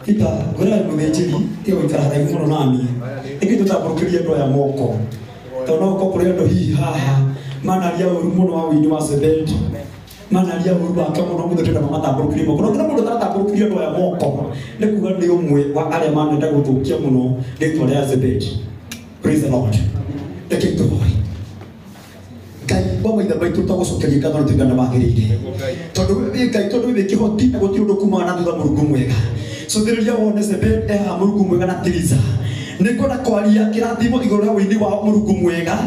Peter ngwĩra mũthĩnjĩri tiga gũikara haraihu mũno naniĩ nĩkĩ tũtambũrũkĩrie andũ aya moko tondũ no gũkorwo kũrĩ andũ hihi haha manaria ũru mũno wa wĩini wa Zebedi manaria ũru wake mũno mũthĩ tũrenda mamatambũrũkĩrie moko no kĩrĩa mũndũ ũtaratambũrũkĩria andũ aya moko nĩ kuga nĩ ũmwe wa arĩa manenda gũthũkia mũno rĩtwa rĩa Zebedi. Praise the Lord. Reke tũhoe. Ngai wa maithe maitũ twagũcokeria ngatho nĩ tũigana wagĩrĩire tondũ wĩ Ngai tondũ wĩ kĩhoti na gũtirĩ ũndũ kumaga na thutha Mũrungu mwega. Cũthĩrĩria wone Zebedi e haha Mũrungu mwega na Tiriza. Nĩngwenda kwaria kĩrathimo igũrũ rĩa wĩini wa Mũrungu mwega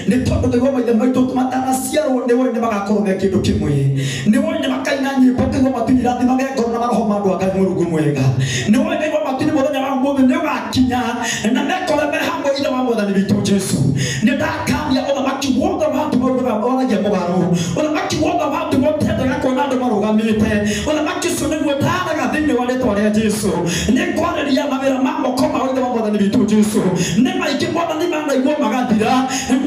nĩ tondũ Ngai wa maithe maitũ matanaciarwo nĩ woĩ nĩ magakorwo me kĩndũ kĩmwe nĩ woĩ nĩ makaina nyĩmbo Ngai wa matu-inĩ irathimage ngoro na maroho ma andũ a Ngai Mũrungu mwega nĩ woĩ Ngai wa matu-inĩ mũthenya wa ũmũthĩ nĩ ũgakinya na mekore me hamwe ithe wa mwathani witũ Jesu. Nĩ ndakania ũthamaki wothe wa nduma waragia mũgarũ ũthamaki wothe wa nduma ũtendaga kuona andũ marũgamĩte ũthamaki ũcio nĩguo ndaraga thĩinĩ wa rĩtwa rĩa Jesu. Nĩ ngwarĩria mawĩra ma moko ma ithe wa mwathani witũ Jesu nĩ maingĩ mwathani manaigwo magathira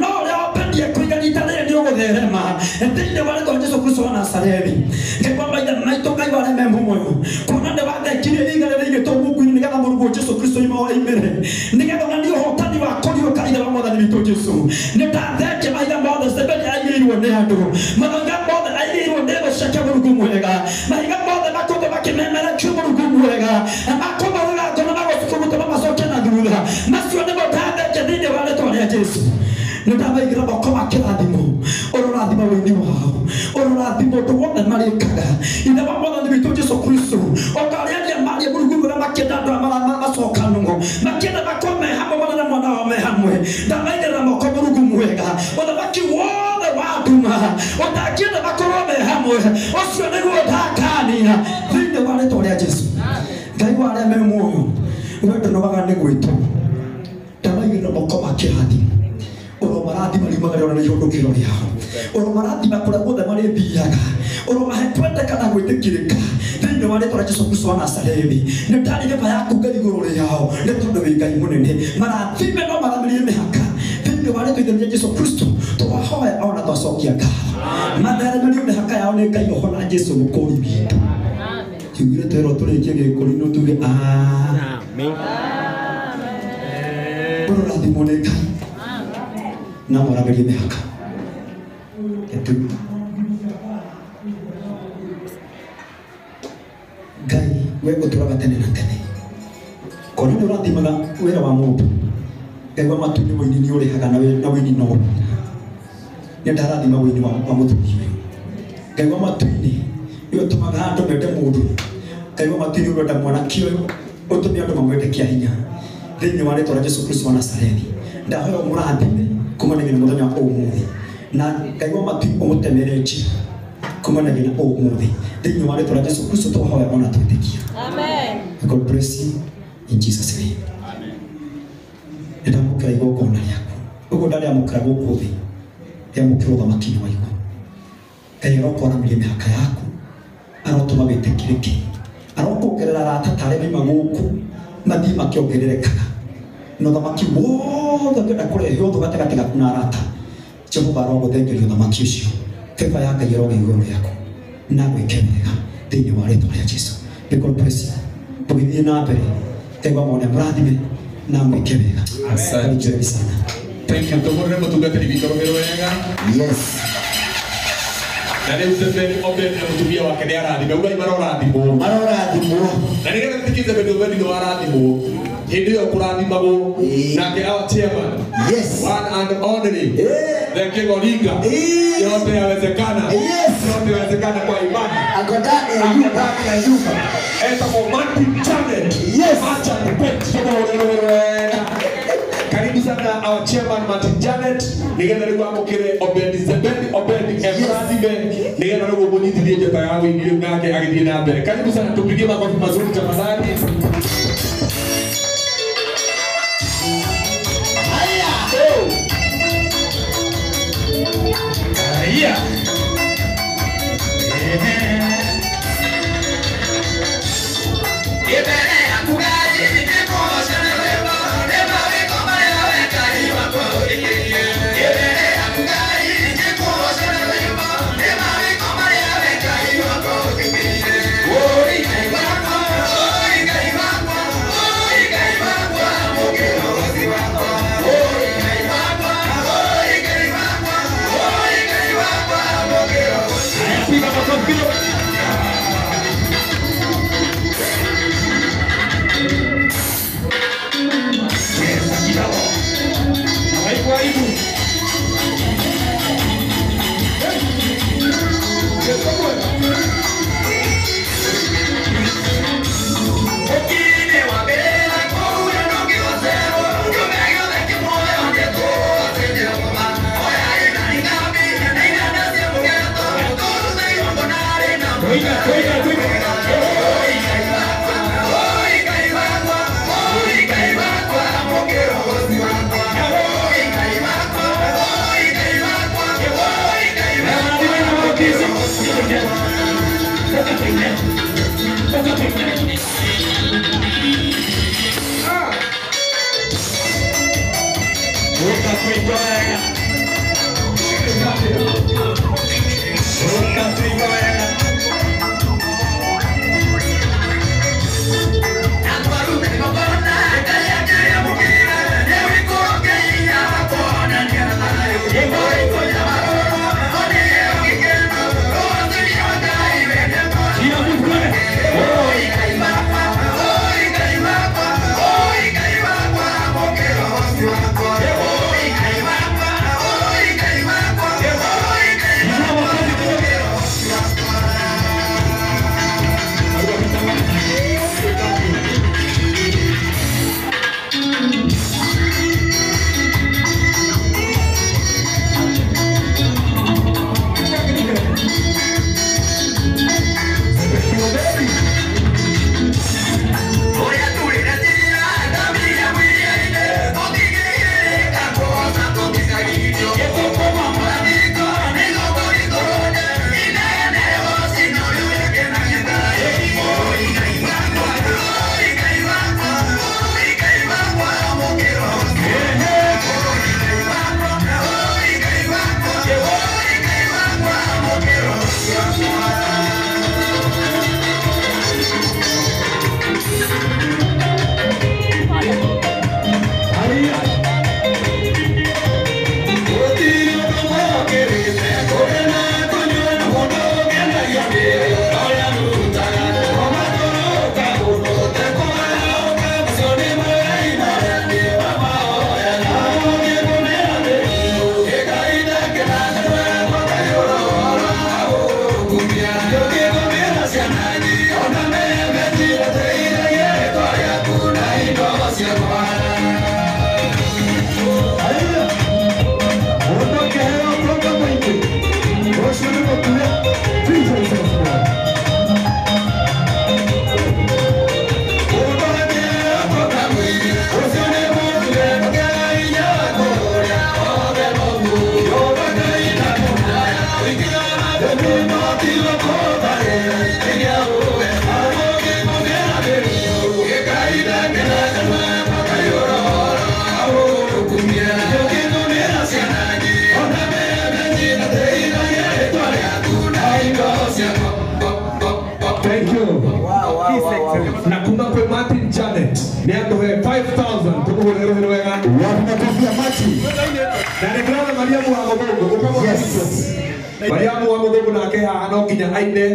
no ũrĩa wambendie kũiga rita rĩrĩ nĩ ũgũtherema thĩinĩ wa rĩtwa Jesu Kristo wa Nazarethi. Ngai wa maithe maitũ Ngai wa arĩa me muoyo kuona nĩ wathengirie ihiga rĩrĩa rĩigĩtwo mungu-inĩ nĩgetha Mũrungu Jesu Kristo oimĩre nĩgetha onanie ũhotani wa kũriũka ithe wa mwathani witũ Jesu. Nĩ ndathengia mahiga mothe Zebedi aigĩirwo nĩ andũ mahiga mothe aigĩirwo nĩ thũ ciake Mũrungu mwega mahiga mothe makũndũ makĩmemerekio Mũrungu mwega makũmarũra ngoro na gũkũgũtũma macoke na thutha macio nĩmo ndathengia thĩinĩ wa rĩtwa rĩa Jesu. Nĩ ndamaigĩra moko ma kĩrathimo ũrorathima wĩini wao ũrorathima ũndũ wothe marĩkaga ithe wa mwathani witũ Jesu Kristo o ta ũrĩa aria maria Mũrungu mwega makĩenda andũ aya macokanwo makĩenda makorwo me hamwe mwana na mwana wao me hamwe ndamaigĩrĩra moko Mũrungu mwega ũthamaki wothe wa nduma ũtangĩenda makorwo me hamwe ũcio nĩguo ndakania thĩinĩ wa rĩtwa rĩa Jesu. Ngai wa arĩa me muoyo we ndũnogaga nĩ gwĩtwo ndamaigĩrĩra moko ma kĩrathimo ũromarathima riumagĩrĩra na ihũndũkĩro rĩao ũromarathima kũrĩa guothe marĩthiaga ũromahe kwendeka na gwĩtĩkĩrĩka thĩinĩ wa rĩtwa rĩa Jesu Kristo wa Nazarethi. Nĩ ndarĩ gĩba yaku Ngai igũrũ rĩao nĩ tondũ wĩ Ngai mũnene marathime no maramĩrie mĩhaka thĩinĩ wa rĩtwa rĩa Jesu Kristo twahoya ona twacokia ngatho matheremerio mĩhaka yao nĩ Ngai roho na Jesu mũkũri witũ. Kiugire twerwo tũrĩkie gĩkũri-inĩ tuge amen. Ũrorathimwo nĩ Ngai na mũramĩrie mĩhaka etu Ngai we ũtũraga tene na tene kona nĩ ũrathimaga wĩra wa mũndũ Ngai wa matu-inĩ wĩini nĩ ũrĩhaga na wĩini no nĩ ndarathima wĩini wa mũthuri ũyũ. Ngai wa matu-inĩ nĩ ũtũmaga andũ mende mũndũ Ngai wa matu-inĩ ũrenda mwanake ũyũ ũtũme andũ mamwende kĩa hinya thĩinĩ wa rĩtwa rĩa Jesu Kristo wa Nazarethi. Ndahoya ũmũrathime kumanagia na mũthenya wa ũmũthĩ na Ngai wa matu ũmũtemere njĩra kumanagia na ũmũthĩ thĩinĩ wa rĩtwa rĩa Jesu Kristo twahoya ona twĩtĩkia. Amen. God bless you in Jesus name. Amen. Nĩndamũkĩra igongona rĩaku ũguo ndarĩamũkĩra gũkũ thĩ rĩamũkĩra ũthamaki-inĩ wa igũrũ. Ngai arokwaramĩria mĩhaka yaku arotũma wĩtĩkĩrĩke arokuongerera arata ta arĩa mauma gũkũ mathiĩ makĩongererekaga na ũthamaki wothe ũngĩenda kũrehe ũthũ gatagatĩ gaku na arata Jehova arogũthengeria ũthamaki ũcio favor ya Ngai ĩrogĩa igũrũ rĩaku na gwĩke wega thĩinĩ wa rĩtwa rĩa Jesu. May God bless you. Tũgĩthiĩ na mbere Ngai wa mone mũrathime na mwĩke wega. Asante. Asante sana. Thank you. Tũhũrĩre mũtungatĩri witũ rũhĩ wega. Yes. Na rĩu Zebedi Obedi na mũtumia wake nĩ arathime ugai marorathimwo Marorathimwo. Na nĩgetha tũtĩkie Zebedi Obedi nĩ warathimwo hĩndĩ ĩyo kũrathimagwo nake our chairman Yes. one and only the King Odinga. Yote yawezekana. Yes. Yote yawezekana kwa imani. Ako ndani ya nyumba. Ndani ya nyumba. Etagwo Martin Janet. Yes. Acha tupete wega. Karibu sana our chairman Martin Janet nigetha rĩu amũkĩre Obedi Zebedi Obedi emrathime nigetha rĩu ũmũnyitithie njata ya wĩini rĩu nake agĩthiĩ na mbere. Karibu sana, tupigie makofi mazuri tafadhali. Haya. Haya. Oi, 5,000 Mariamu wa Muthungu nake haha no nginya aine.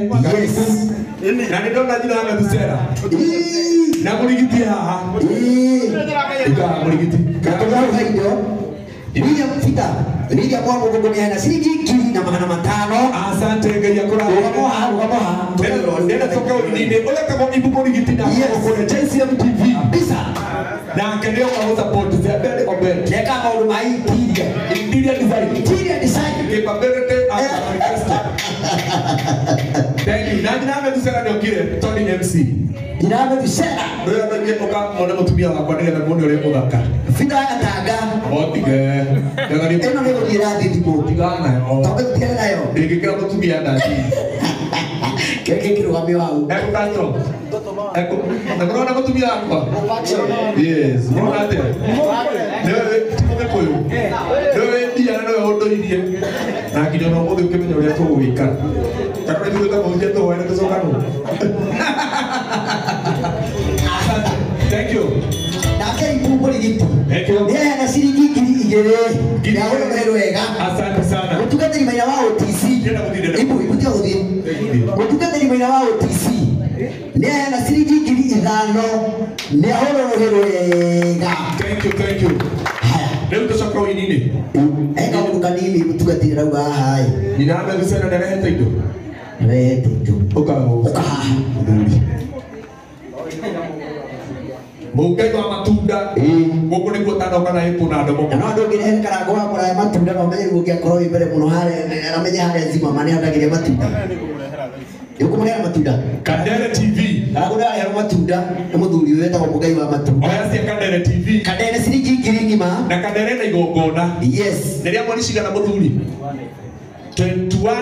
Na nĩ ndona nyina wa Methusela na mũrigiti haha. Mũrigiti William Peter William wa Muthungu nĩ ana ciringi 1500. Asante Ngai akũrathime. Ndĩrenda tũke ũini-inĩ ũrĩa Ibu mũrigiti na kũrĩa JCM TV kabisa. Nake nĩ oka gũ-support Zebedi Obed. Neka maũndũ ma interior. Interior design. Interior design. Capability and manifesto. Thank you. Na nyina Methusela nĩ okire Tony MC. Nyina Methusela. Rĩu andũ aingĩ ũka mone mũtumia wakwa nĩgetha muone ũrĩa mũthaka. Fida ya Tanga. Otige. Ĩno nĩ gũthiĩ ĩrathiĩ thimũ. Tigana nayo. Tondũ tigana nayo. Ndĩngĩkĩra mũtumia ndaci. Keke kĩrũgamio hau. Eko Castro. Eko. Na mũrona mũtumia wakwa? Yes. Mũrona atĩa? Nĩwe ti Mũgĩkũyũ. Nĩwe ndia na nĩwe ũndũirie. Na nginya ona ũmũthĩ ũkĩmenya ũrĩa tũgũgĩikara. Kana nĩ ithuĩ tũmũhunjia tũhoere tũcokanwo. Asante. Thank you. Nake Ibu mũrigiti. Thank you. Nĩaheana ciringi 2000. Nĩagũrũmĩrĩrwo wega. Asante sana. Mũtungatĩri maina wa OTC. Ibu, Ibu tiga gũthiĩ. Mũtungatĩri maina wa OTC. Nĩaheana ciringi 5000. Nĩahũrũrũhĩrwo wega. Thank you, thank you. Rĩu tũcoke ũini-inĩ. He kaũndũ kanini mũtungatĩri arauga haha ĩ. Nyina wa Methusela nĩarehete indo. Arehete indo. Ũka Ũka haha. Mũngai wa matunda gũkũ nĩkuo tanoka na ĩpũ na ndomo. Na no andũ ũngĩrehe karango wa kũraya matunda no ũmenye rĩu ũngĩakorwo wĩ mbere mũno harĩa amenye harĩa Zimmerman nĩendagĩria matunda. Nĩũkũmũrehera matunda? Kandere TV. Karango nĩareherwo matunda nĩ mũthuri ũyũ wĩtagwo Mũngai wa matunda. Oya cia Kandere TV. Kandere ciringi 1000 ng'ima. Na Kandere na igongona. Yes. Nĩ rĩa mweri cigana mũthuri? 21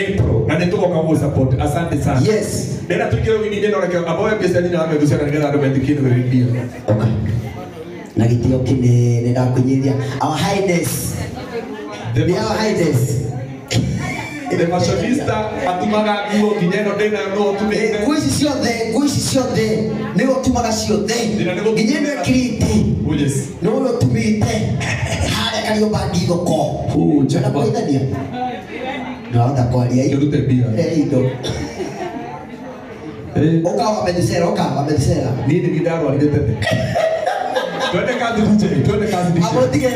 April na nĩ tũgoka gũ support. Asante sana. Yes. Nenda tuingĩre wini-inĩ no reke aboe mbeca nyina wa Methusela nĩgetha andũ metĩkie nĩwe wĩ mbia. Okay. Na gĩtĩo kĩnene ndakwĩnyihia. Our Highness. The Nĩ Our Highness. The fashionista atumaga nguo nginya ĩno ndĩnayo no ũtumĩte. Nguo ici ciothe, nguo ici ciothe nĩwe ũtumaga ciothe. Ndĩna nĩ gũtumĩte. Nginya ĩno ĩkirĩte. Oh, yes. Nĩwe ũtumĩte. Harĩa Kariobangi thoko. Oh, Ndĩrenda Jehova. kũhithania. Ndĩrahota kwaria Ndĩrute mbia. Indo. Eh. Ũka wa Methusela, ũka wa Methusela. Niĩ nĩ ndarwarire tene. Twende kazi DJ, twende kazi DJ. Amũtige.